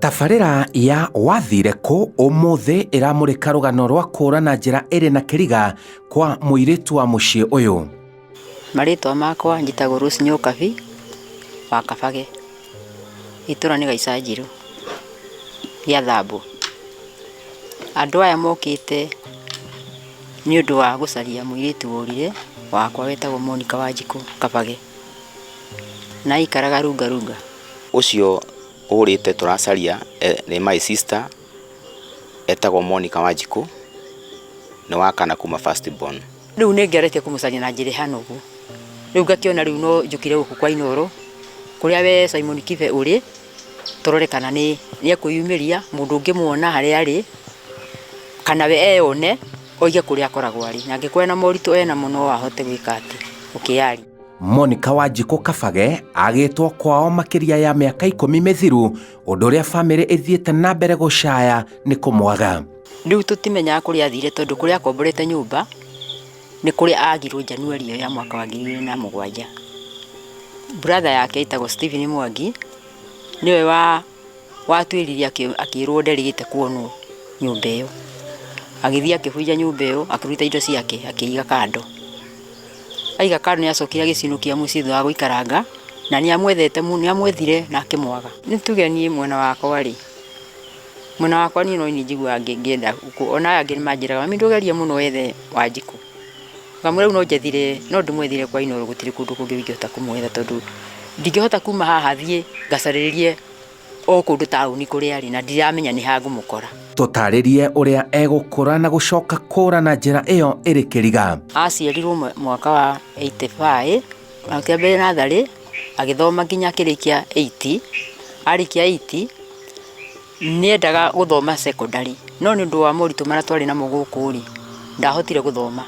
Tabarĩra ya Wathire Kũ ũmũthĩ ĩramũrĩka rũgano rwa kũũra na njĩra ĩrĩ na kĩriga kwa mũirĩtu wa mũciĩ ũyũ. Marĩtwa makwa njĩtagwo Rose Nyokabi wa Kabage, itũra nĩ Gaicanjirũ gĩa Thambo. Andũ aya mokĩte nĩ ũndũ wa gũcaria mũirĩtu worire wakwa wetagwo Monica Wanjikũ Kabage, na aikaraga Runga Runga. Ũcio ũrĩte tũracaria nĩ my sister etagwo Monica Wanjikũ, nĩ wa kana kuma first born. Rĩu nĩ ngeretie kũmũcaria na njĩra ĩhana ũguo, rĩu ngakĩona rĩu no njũkire gũkũ kwa Inooro kũrĩa we Simon Kibe ũrĩ, tũrore kana nĩ ekwĩyumĩria mũndũ ũngĩmuona harĩa arĩ, kana we eyone oige kũrĩa akoragwo arĩ, na angĩkorwo ena moritũ enamo no ahote gwĩka atĩ, gũkĩyaria. Monica Wanjikũ Kabage agĩtwo kwao makĩria ya mĩaka 10 mĩthiru, ũndũ ũrĩa bamĩrĩ ĩthiĩte na mbere gũcaya nĩ kũmwaga. Rĩu tũtimenyaga kũrĩa athire tondũ kũrĩa akomborete nyũmba nĩ kũrĩa agirwo January ĩyo ya mwaka wa 2007. Brother yake ĩtagwo Stephen Mwangi nĩwe wa watuĩririe akĩrwo nderĩgĩte kuonwo nyũmba ĩyo. Agĩthiĩ akĩbunja nyũmba ĩyo akĩruta indo ciake akĩiga kando. Aiga kando nĩ acokire agĩcinũkia mũciĩ thutha wa gũikaranga na nĩ amwethete nĩ amwethire na akĩmwaga. Nĩ tuge niĩ mwena wakwa rĩ, mwena wakwa niĩ no niĩ njiguaga ngĩenda, ona aya angĩ nĩ manjĩraga mami ndũgerie mũno wethe Wanjikũ. Ngamwĩra rĩu no njethire, no ndĩmwethire kwa Inooro gũtirĩ kũndũ kũngĩ ingĩhota kũmwetha tondũ ndingĩhota kuma haha thiĩ ngacarĩrĩrie o kũndũ taũni kũrĩa arĩ na ndiramenya nĩ ha ngũmũkora. Tũtarĩrie ũrĩa egũkũra na gũcoka kũũra na njĩra ĩyo ĩrĩ kĩriga. Aciarirwo mwaka wa 85, akĩambĩrĩria natharĩ, agĩthoma nginya akĩrĩkia 8, arĩkia 8 nĩendaga gũthoma secondary, no nĩ ũndũ wa moritũ marĩa twarĩ namo gũkũ rĩ, ndahotire gũthoma.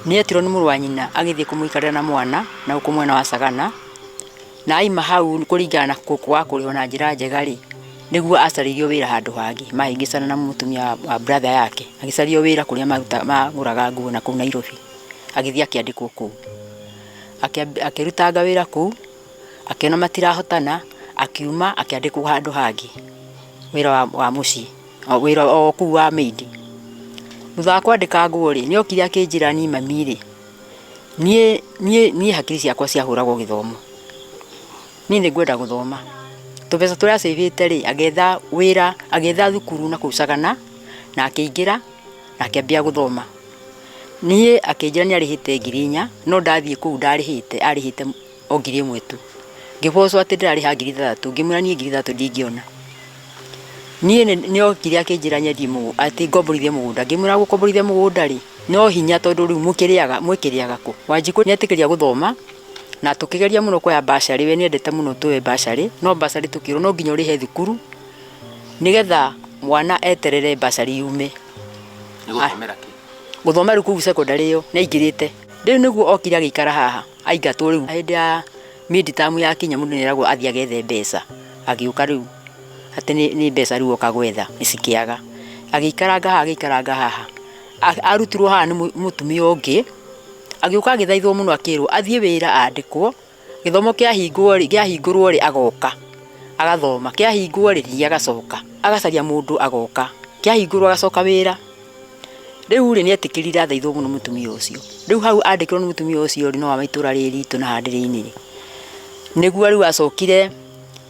Nĩetirwo nĩ mũrũ wa nyina agĩthiĩ kũmũikarĩra na mwana na gũkũ mwena wa Sagana, na aima hau kũringana na kwaga kũrĩhwo na njĩra njega rĩ, nĩguo acarĩirio wĩra handũ hangĩ, mahĩngĩcana na mũtumia wa brother yake, agĩcario wĩra kũrĩa magũraga nguo nakũu Nairobi, agĩthiĩ akĩandĩkwo kũu. Akĩrutanga wĩra kũu, akĩona matirahotana, akiuma akĩandĩkwo handũ hangĩ, wĩra wa mũciĩ, wĩra o kũu wa maid. Thutha wa kwandĩka nguo rĩ, nĩ okire akĩnjĩra niĩ mami rĩ, niĩ niĩ niĩ hakiri ciakwa ciahũragwo gĩthomo, niĩ nĩ ngwenda gũthoma. Tũbeca tũrĩa acĩvĩte rĩ, agĩetha wĩra, agĩetha thukuru nakũu Sagana, na akĩingĩra na akĩambia gũthoma. Niĩ akĩnjĩra nĩ arĩhĩte 4,000, no ndathiĩ kũu ndarĩhĩte, arĩhĩte o 1,000 tu. Ngĩbocwo atĩ ndĩrarĩha 6,000, ngĩmwĩra niĩ 6,000 ndingĩona. Niĩ nĩ okire akĩnjĩra nyendie mũgũnda, atĩ ngomborithie mũgũnda, ngĩmwĩra gũkomborithia mũgũnda rĩ, no hinya tondũ rĩu mũkĩrĩaga mwĩkĩrĩaga kũ? Wanjikũ nĩ etĩkĩria gũthoma, na tũkĩgeria mũno kuoya bursary, we nĩ endete mũno tuoe bursary, no bursary tũkĩrwo no nginya ũrĩhe thukuru, nĩgetha mwana eterere bursary yume. Nĩ gũthomera kĩ? Gũthoma rĩu kũu secondary ĩyo nĩ aingĩrĩte. Rĩu nĩguo okire agĩikara haha, aingatwo rĩu hĩndĩ ya mid term yakinya mũndũ nĩ eragwo athiĩ agethe mbeca, agĩũka rĩu atĩ nĩ mbeca rĩu oka gwetha cikĩaga. Agĩikaranga haha agĩikaranga haha, arutirwo haha nĩ mũtumia ũngĩ, agĩũka agĩthaithwo mũno akĩrwo athiĩ wĩra andĩkwo, gĩthomo kĩahingwo rĩ, kĩahingũrwo rĩ agoka agathoma, kĩahingwo rĩ ningĩ agacoka, agacaria mũndũ agoka, kĩahingũrwo agacoka wĩra. Rĩu rĩ nĩ etĩkĩrire athaithwo mũno mũtumia ũcio. Rĩu hau andĩkirwo nĩ mũtumia ũcio rĩ, no wa itũra rĩrĩ ritũ na haha ndĩrĩ-inĩ rĩ, nĩguo rĩu acokire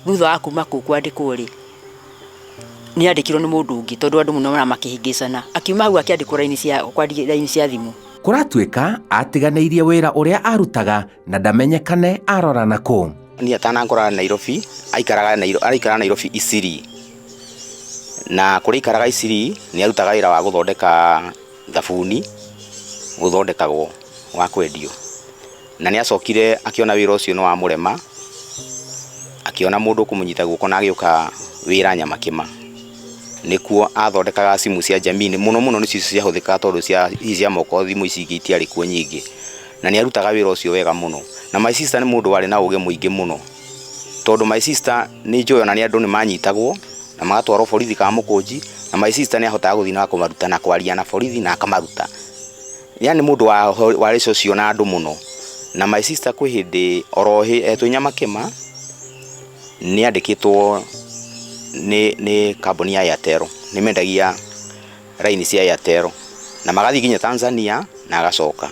thutha wa kuma kũu kwandĩkwo rĩ, nĩ andĩkirwo nĩ mũndũ ũngĩ tondũ andũ mũno makĩhĩngĩcana. Akiuma hau akĩandĩkwo raini cia raini cia thimũ. Kũratuĩka atiganĩirie wĩra ũrĩa arutaga na ndamenyekane arora nakũ. Niĩ atanangora Nairobi, aikaraga araikaraga Nairobi Isili. Na kũrĩa aikaraga Isili, nĩ arutaga wĩra wa gũthondeka thabuni, ũthondekagwo wa kwendio. Na nĩ acokire akĩona wĩra ũcio nĩ wamũrema, akĩona mũndũ ũkũmũnyita guoko na agĩũka wĩra Nyamakĩma. Nĩkuo athondekaga simu cia Jamii, mũno mũno nĩcio ciahũthĩkaga tondũ cia ici cia moko thimũ ici ingĩ itiarĩ kuo nyingĩ. Na nĩ arutaga wĩra ũcio wega mũno. Na my sister nĩ mũndũ warĩ na ũgĩ mũingĩ mũno. Tondũ my sister nĩ njũĩ ona nĩ andũ nĩ manyitagwo na magatwarwo borithi Kamũkũnji, na my sister nĩ ahotaga gũthiĩ na kũmaruta na kwaria na borithi na akamaruta. Yaani mũndũ warĩ social na andũ mũno. Na my sister kwĩ hĩndĩ oro twĩ Nyamakĩma, nĩ andĩkĩtwo Nĩ kambuni ya Airtel, nĩ mendagia raini cia Airtel na magathiĩ nginya Tanzania na agacoka.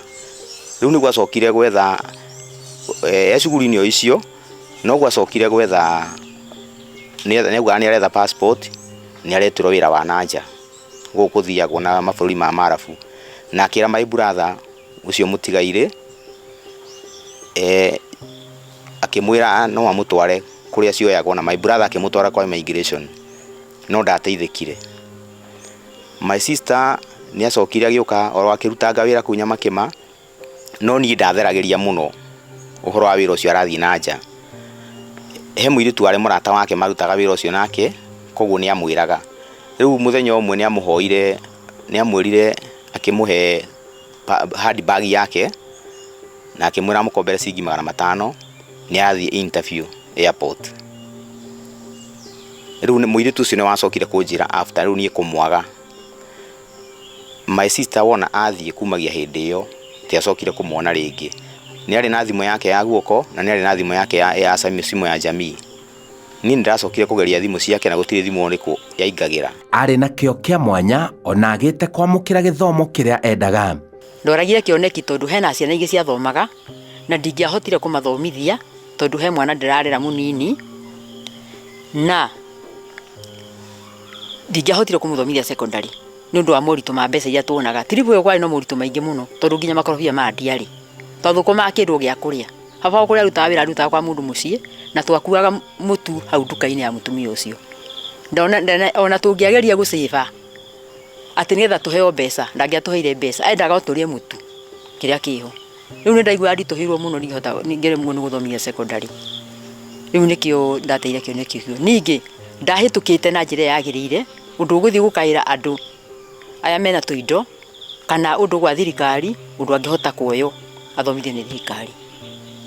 Rĩu nĩguo acokire gwetha e cuguri-inĩ o icio, noguo acokire gwetha, nĩ augaga nĩ aretha passport, nĩ aretirwo wĩra wa na nja gũkũ gũthiagwo na mabũrũri ma marabu. Na akĩra my brother ũcio mũtigairĩ, akĩmwĩra no amũtware kũrĩa cioyagwo na my brother akĩmũtwara kwa immigration no ndateithĩkire. My sister nĩ acokire agĩũka oro akĩrutanga wĩra kũu Nyamakĩma, no niĩ ndatheragĩria mũno ũhoro wa wĩra ũcio arathiĩ na nja. He mũirĩtu warĩ mũrata wake marutaga wĩra ũcio nake, koguo nĩ amwĩraga. Rĩu mũthenya ũmwe nĩ amũhoire, nĩ amwĩrire akĩmũhe handbag yake na akĩmwĩra amũkombere ciringi 500 nĩ arathiĩ interview airport. Rĩu mũirĩtu ũcio nĩ wacokire kũnjĩra after rĩu niĩ kũmwaga. My sister wona athiĩ kumagia hĩndĩ ĩyo ndiacokire kũmuona rĩngĩ. Nĩ arĩ na thimũ yake ya guoko na nĩ arĩ na thimũ yake ya simu ya jamii. Niĩ nĩ ndacokire kũgeria thimũ ciake na gũtirĩ thimũ ĩrĩkũ yaingagĩra. Arĩ na kĩo kĩa mwanya ona agĩte kwamũkĩra gĩthomo kĩrĩa endaga. Ndoragire kĩoneki tondũ hena ciana ingĩ ciathomaga na ndingĩahotire kũmathomithia tondũ he mwana ndĩrarera mũnini na ndingĩahotire kũmũthomithia secondary nĩ ũndũ wa moritũ ma mbeca iria tuonaga. Trip ĩyo kwarĩ na moritũ maingĩ mũno tondũ nginya makorobia maya ndiarĩ. Twathũkũmaga kĩndũ gĩa kũrĩa. Baba kũrĩa arutaga wĩra arutaga kwa mũndũ mũciĩ na twakuaga mũtu hau nduka-inĩ ya mũtumia ũcio. Ona tũngĩageria gũcĩba atĩ nĩgetha tũheo mbeca, ndangĩatũheire mbeca, endaga o tũrĩe mũtu kĩrĩa kĩho. Rĩu nĩ ndaiguaga nditũhĩirwo mũno ndingĩhota ngĩremwo nĩ gũthomithia secondary. Rĩu nĩkĩo ndateire kĩoneki kĩu. Ningĩ ndahĩtũkĩte na njĩra ĩrĩa yagĩrĩire ũndũ ũgũthiĩ gũkaĩra andũ aya mena tũindo kana ũndũ gwa thirikari ũndũ angĩhota kuoywo athomithio nĩ thirikari.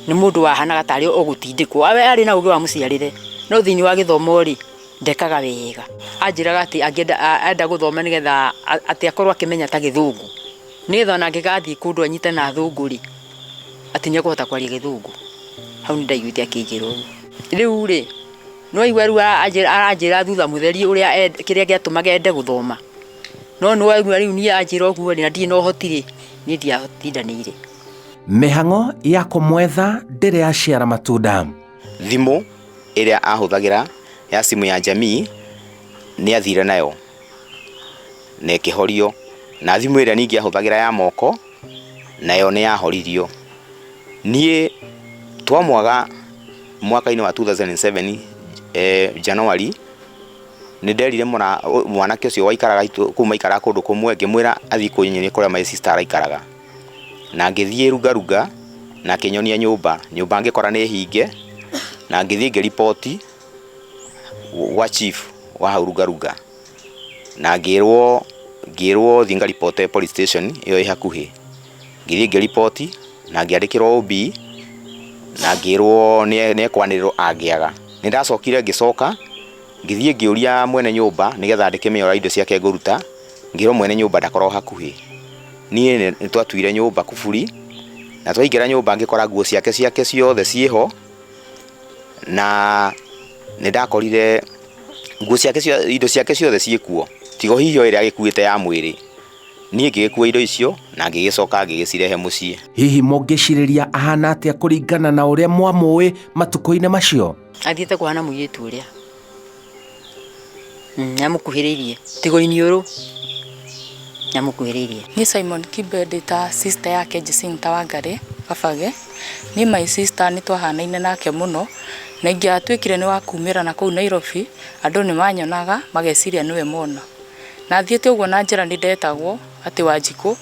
Nĩ mũndũ wahanaga tarĩ o gũtindĩkwo, arĩ na ũgĩ wa mũciarĩre no thĩinĩ wa gĩthomo rĩ ndekaga wega. Anjĩraga atĩ angĩenda enda gũthoma nĩgetha atĩ akorwo akĩmenya ta gĩthũngũ nĩgetha ona angĩgathiĩ kũndũ anyite na athũngũ rĩ atĩ nĩ ekũhota kwaria gĩthũngũ. Hau nĩ ndaiguĩte akĩnjĩra ũguo. Rĩu rĩ nĩ waigua rĩu aranjĩra thutha mũtheri ũrĩa kĩrĩa gĩatũmaga ende gũthoma. No nĩ waigua rĩu niĩ anjĩra ũguo rĩ na ndirĩ na ũhoti rĩ, niĩ ndiatindanĩire. Mĩhang'o ya kũmwetha ndĩrĩ yaciara matunda. Thimũ ĩrĩa ahũthagĩra ya simu ya jamii nĩ athire nayo na ĩkĩhorio, na thimũ ĩrĩa ningĩ ahũthagĩra ya moko nayo nĩ yahoririo. Niĩ twamwaga mwaka-inĩ wa 2007 January, nĩ nderire mwanake ũcio waikaraga kũu maikaraga kũndũ kũmwe, ngĩmwĩra athiĩ kũnyonia kũrĩa my sister araikaraga. Na ngĩthiĩ Runga na akĩnyonia nyũmba, nyũmba ngĩkora nĩ hinge, na ngĩthiĩ ngĩriboti gwa chief wa hau Runga na ngĩrwo thiĩ ngaribote police station ĩyo ĩ hakuhĩ. Ngĩthiĩ ngĩriboti na ngĩandĩkĩrwo OB na ngĩrwo nĩ ekwanĩrĩrwo angĩaga. Nĩ ndacokire ngĩcoka ngĩthiĩ ngĩũria mwene nyũmba nĩgetha ndĩkĩmenye ũrĩa indo ciake ngũruta, ngĩrwo mwene nyũmba ndakoragwo hakuhĩ. Niĩ nĩ twatuire nyũmba kuburi na twaingĩra nyũmba ngĩkora nguo ciake ciothe ciĩho, na nĩ ndakorire nguo ciake indo ciake ciothe ciĩkuo tiga o hihi o ĩrĩa agĩkuĩte ya mwĩrĩ. Niĩ ngĩgĩkua indo icio na ngĩgĩcoka ngĩgĩcirehe mũciĩ. Hihi mũngĩcirĩria ahana atĩa kũringana na ũrĩa mwamũĩ matukũ-inĩ macio? Athiĩte kũhana mũirĩtu ũrĩa nĩamũkuhĩrĩirie tigo iniũrũ nĩamũkuhĩrĩirie. Niĩ Simon Kibe ndĩ ta sister yake Jacinta Wangari Kabage. Niĩ my sister nĩ twahanaine nake mũno na ingĩatuĩkire nĩ wa kumĩra na kũu Nairobi andũ nĩ manyonaga mageciria nĩwe mona. Na thiĩte ũguo na njĩra nĩ ndetagwo atĩ Wanjikũ,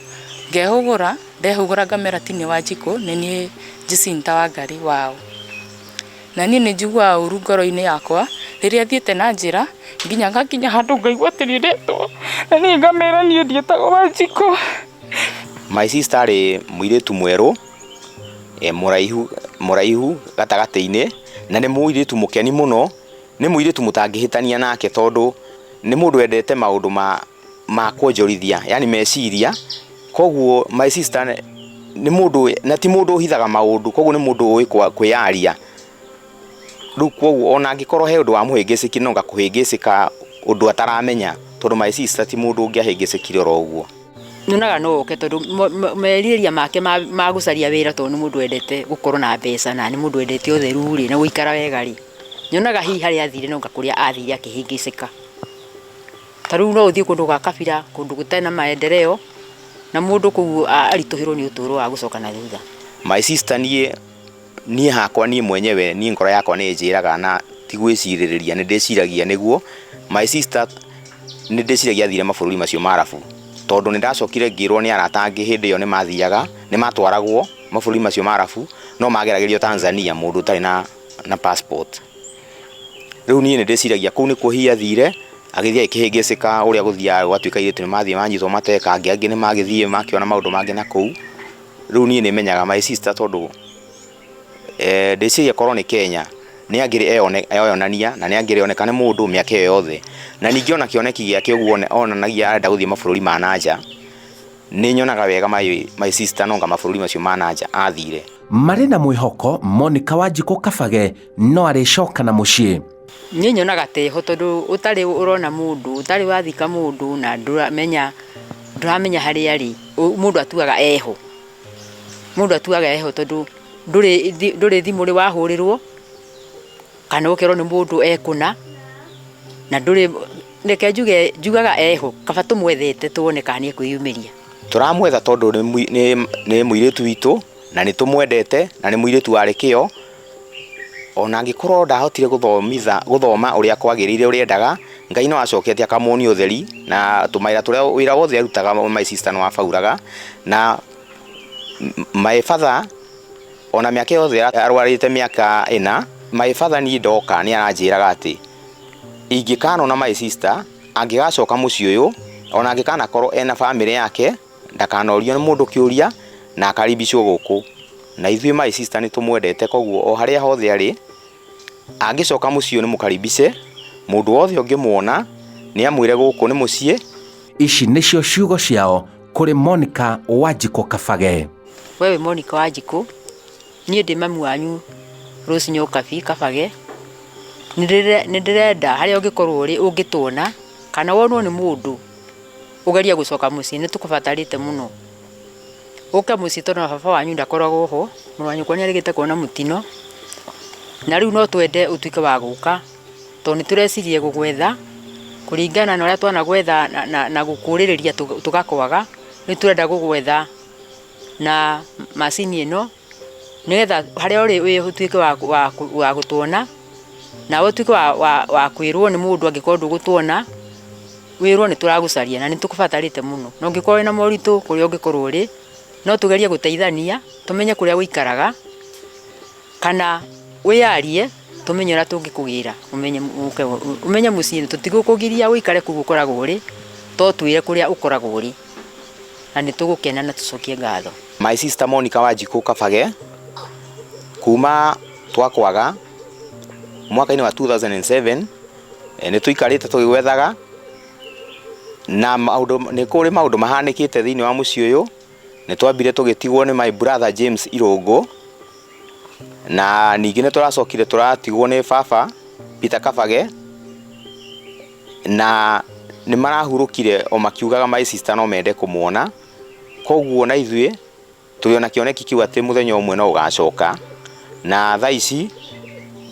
ngehũgũra, ndehũgũra ngamera ti niĩ Wanjikũ nĩ niĩ Jacinta Wangari wao. Na niĩ nĩ njiguaga ũru ngoro-inĩ yakwa rĩrĩa thiĩte na njĩra nginya ngakinya handũ ngaigua atĩ nĩ ndetwo na niĩ ngamera niĩ ndiĩtagwo Wanjikũ. My sister arĩ mũirĩtu mwerũ, mũraihu, mũraihu gatagatĩ-inĩ, na nĩ mũirĩtu mũkeni mũno, nĩ mũirĩtu mũtangĩhĩtania nake tondũ nĩ mũndũ wendete maũndũ ma kuonjorithia, yani meciria, koguo my sister nĩ mũndũ, na ti mũndũ ũhithaga maũndũ, koguo nĩ mũndũ ũĩ kwĩyaria. Rĩu kwoguo ona angĩkorwo he ũndũ wamũhĩngĩcĩkire, no ngakũhĩngĩcĩka ũndũ ataramenya, tondũ my sister ti mũndũ ũngĩahĩngĩcĩkire oro ũguo. Nyonaga no oke tondũ merirĩria make ma gũcaria wĩra, tondũ nĩ mũndũ wendete gũkorwo na mbeca na nĩ mũndũ wendete ũtheru rĩ, na gũikara wega rĩ, nyonaga hihi harĩa athire no anga kũrĩa athire akĩhĩngĩcĩka. Ta rĩu no ũthiĩ kũndũ gwa kabira, kũndũ gũtarĩ na maendeleo, na mũndũ kũu aritũhĩrwo nĩ ũtũro wa gũcoka na thutha. My sister, niĩ hakwa, niĩ mwenyewe, niĩ ngoro yakwa nĩ ĩnjĩraga, na ti gwĩcirĩrĩria, nĩ ndĩciragia nĩguo my sister, nĩ ndĩciragia athire mabũrũri macio ma Arabu, tondũ nĩ ndacokire ngĩrwo nĩ arata angĩ hĩndĩ ĩyo nĩ mathiaga, nĩ matwaragwo mabũrũri macio ma Arabu, no mageragĩrio Tanzania mũndũ ũtarĩ na passport. Rĩu niĩ nĩ ndĩciragia kũu nĩkuo hihi athire, agĩthiĩ agĩkĩhĩngĩcĩka ũrĩa gũthiaga gũgatuĩka airĩtu nĩ mathiĩ manyitwo mateka, angĩ nĩ magĩthiĩ makĩona maũndũ mangĩ na kũu. Rĩu niĩ nĩ menyaga my sister, tondũ ndĩciragia korwo nĩ Kenya nĩ angĩrĩ eyonania na nĩ angĩrĩ oneka nĩ mũndũ mĩaka ĩyo yothe. Na ningĩ ona kĩoneki gĩake ũguo onanagia arenda gũthiĩ mabũrũri ma na nja, nĩ nyonaga wega my sister no anga mabũrũri macio ma na nja athire. Marĩ na mwĩhoko Monica Wanjikũ Kabage no arĩcoka na mũciĩ. Niĩ nyonaga teho, tondũ ũtarĩ ũrona mũndũ, ũtarĩ wathika mũndũ na ndũramenya harĩa arĩ, mũndũ atuaga eho. Mũndũ atuaga eho tondũ ndũrĩ thimũ ũrĩ wahũrĩrwo kana ũkerwo nĩ mũndũ ekũna, na ndũrĩ, reke njuge, njugaga eho, kaba tũmwethete tuone kana nĩ ekwĩyumĩria. Tũramwetha tondũ nĩ mũirĩtu witũ na nĩ tũmwendete na nĩ mũirĩtu warĩ kĩo. Ona angĩkorwo ndahotire gũthoma ũrĩa kwagĩrĩire ũrĩa endaga, Ngai no acokete akamuonia ũtheri na tũmawĩra tũrĩa wĩra wothe arutaga my sister nĩ wabauraga. Na my father ona mĩaka yothe arwarĩte mĩaka 4, my father niĩ ndoka nĩ aranjĩraga atĩ ingĩkanona my sister angĩgacoka mũciĩ ũyũ, ona angĩkanakorwo ena bamĩrĩ yake, ndakanorio nĩ mũndũ kĩũria na akaribicwo gũkũ. Na ithuĩ my sister nĩ tũmwendete, koguo o harĩa hothe arĩ angĩcoka mũciĩ ũyũ nĩ mũkaribice, mũndũ wothe ũngĩmuona nĩ amwĩre gũkũ nĩ mũciĩ. Ici nĩcio ciugo ciao kũrĩ Monica Wanjikũ Kabage. Wewe Monica Wanjikũ, niĩ ndĩ mami wanyu Rose Nyokabi Kabage. Nĩ ndĩrenda harĩa ũngĩkorwo ũrĩ ũngĩtuona kana wonwo nĩ mũndũ ũgerie gũcoka mũciĩ, nĩ tũkũbatarĩte mũno. Ũke mũciĩ tondũ baba wanyu ndakoragwo ho, mũrũ wa nyũkwa nĩ arĩgĩte kuona mũtino, na rĩu no twende ũtuĩke wa gũka, tondũ nĩ tũreciria gũgwetha kũringana na ũrĩa twanagwetha na gũkũrĩrĩria tũgakwaga, rĩu tũrenda gũgwetha na macini ĩno nĩgetha harĩa ũrĩ ũtuĩke wa gũtuona, nawe ũtuĩke wa kwĩrwo nĩ mũndũ angĩkorwo ndũgũtuona, wĩrwo nĩ tũragũcaria na nĩ tũkũbatarĩte mũno. Na ũngĩkorwo wĩna moritũ kũrĩa ũngĩkorwo ũrĩ, no tũgerie gũteithania tũmenye kũrĩa ũikaraga, kana wĩyarie tũmenye ũrĩa tũngĩkũgĩra, ũmenye mũciĩ. Tũtigũkũgiria ũikare kũu ũkoragwo ũrĩ, to twĩre kũrĩa ũkoragwo ũrĩ, na nĩ tũgũkena na tũcokie ngatho. My sister Monica Wanjikũ Kabage, kuma twakwaga mwaka-inĩ wa 2007, nĩ tũikarĩte tũgĩgwethaga, na maũndũ nĩ kũrĩ maũndũ mahanĩkĩte thĩinĩ wa mũciĩ ũyũ. Nĩ twambire tũgĩtigwo nĩ my brother James Irũngũ, na ningĩ nĩ tũracokire tũratigwo nĩ baba Peter Kabage, na nĩ marahurũkire o makiugaga my sister no mende kũmuona. Koguo na ithuĩ tũrĩ ona kĩoneki kĩu atĩ mũthenya ũmwe no ũgacoka. Na thaa ici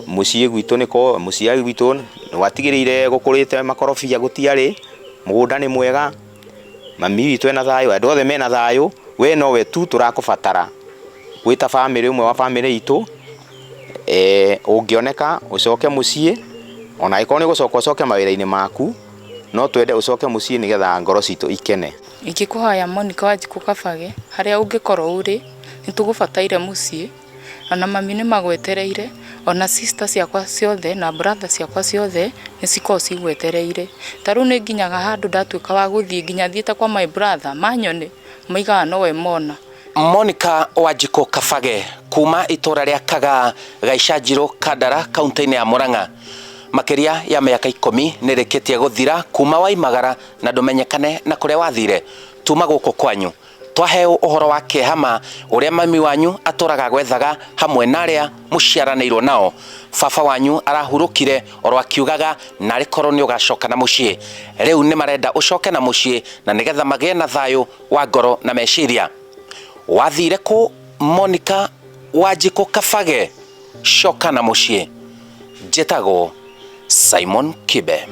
mũciĩ gwitũ nĩko mũciĩ gwitũ nĩwatigĩrĩire gũkũrĩte makorobia gũtiarĩ, mũgũnda nĩ mwega, mami witũ ena thayũ, andũ othe mena thayũ, we nowe tu tũrakũbatara wĩ ta bamĩrĩ ũmwe wa bamĩrĩ itũ. Ũngĩoneka ũcoke mũciĩ, ona angĩkorwo nĩ ũgũcoka ũcoke mawĩra-inĩ maku, no twende ũcoke mũciĩ nĩgetha ngoro citũ ikene. Ingĩkũhoya Monica Wanjikũ Kabage, harĩa ũngĩkorwo ũrĩ, nĩ tũgũbataire mũciĩ, ona mami nĩ magwetereire, ona sister ciakwa ciothe na brother ciakwa ciothe nĩ cikoragwo cigwetereire. Ta rĩu nĩ nginyaga handũ ndatuĩka wa gũthiĩ, nginya thiĩte kwa my brother, manyone maigaga nowe mona. Monica Wanjikũ Kabage kuma itũra rĩa Kagaa, Gaicanjirũ, Kandara, kaunti-inĩ ya Murang'a, makĩria ya mĩaka 10 nĩ ĩrĩkĩtie gũthira kuma waimagara na ndũmenyekane na kũrĩa wathire. Tuma gũkũ kwanyu. Twaheo ũhoro wa kĩeha ma ũrĩa mami wanyu atũraga gwethaga hamwe na arĩa mũciaranĩirwo nao. Baba wanyu arahurũkire oro akiugaga narĩ korwo nĩ ũgacoka na mũciĩ. Rĩu nĩ marenda ũcoke na mũciĩ na nĩgetha magĩe na thayũ wa ngoro na meciria. Wathire kũ Monica Wanjikũ Kabage? Coka na mũciĩ. Njĩtagwo Simon Kibe.